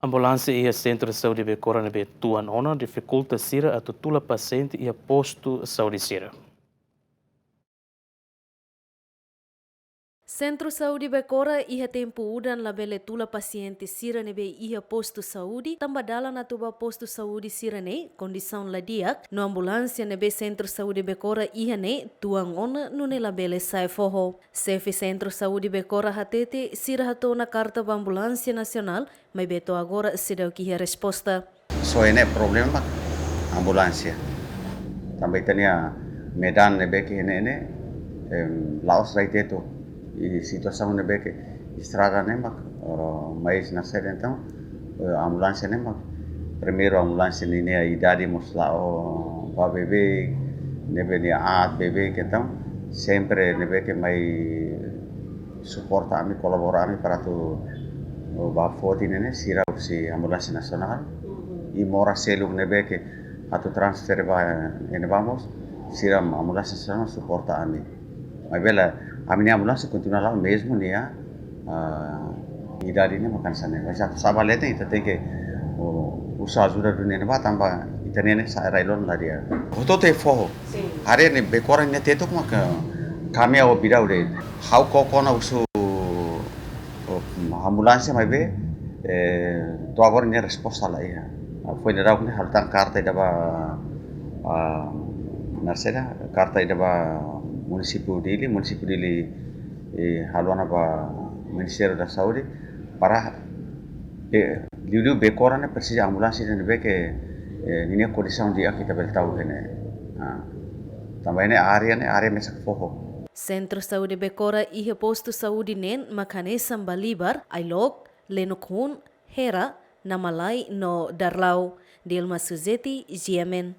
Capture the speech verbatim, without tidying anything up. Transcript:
Ambulánsia iha Sentru Saúde Becora ne'ebé tuan ona difikulta sira atu tula pasiente iha postu saúde sira. Sentru Saúde Becora iha tempu udan labele tula pasiente sira ne'ebé iha postu saúde, tanba dalan atu ba postu saúde sira-ne'e kondisaun la di'ak, no ambulánsia ne'ebé Sentru Saúde Becora iha ne'e tuan ona nune'e labele sa'e foho. Xefe Sentru Saúde Becora hatete sira hato'o ona karta ba Ambulánsia Nasionál, maibé to'o agora seidauk iha resposta. Só ne'e problema mak ambulánsia. Tanba ita-nia medan ne'ebé ke ne'e ne'e, em, la'ós rai teto. I situasaun ne'ebé ke estrada ne'e mak, eh, mais na sede entaun, eh, ambulánsia ne'e mak. Primeiru ambulánsia ninia idade mós la'o ba beibeik, ne'ebé nia aat beibeik entaun, sempre ne'ebé ke mai suporta ami, kolabora ami para atu, oh, ba foti ne'e ne'e, sira husi Ambulánsia Nasionál. I mós sira seluk ne'ebé ke atu transfere ba, eh, ne'ebá mós, sira Ambulánsia Nasionál suporta ami. Maibé ami-nia ambulánsia kontinua la'o mezmu nia, ah, idade ne'e mak hanesan ne'e. Mas atu sa'e ba leten ita tenke, oh, uza ajuda duni ne'ebá tanba ita-nia ne'e sa'e rai-loron la di'ak. Hotu-hotu foho. Sin. Área ne'e Becora ne'e teto mak kamian ho bidau de'it. Ha'u koko ona husu, oh, ambulánsia maibé, eh, to'o agora nia resposta la iha. Ah, foin daudauk ne'e halo tan karta ida ba, ah, naran saida, karta ida ba munisípiu Dili, munisípiu Dili, eh, halo ona ba Ministériu da Saúde, para, eh, liuliu Becora ne'e presiza ambulánsia ne'ebé ke, eh, ninia kondisaun di'ak ita bele tau iha ne'e. Ah, tanba ne'e área ne'e, área mesak foho. Sentru Saúde Becora iha postu saúde neen mak hanesan Balibar, Ailok, Lenokun, Hera, Namalai no Darlau. Dilma Suzeti, G M N.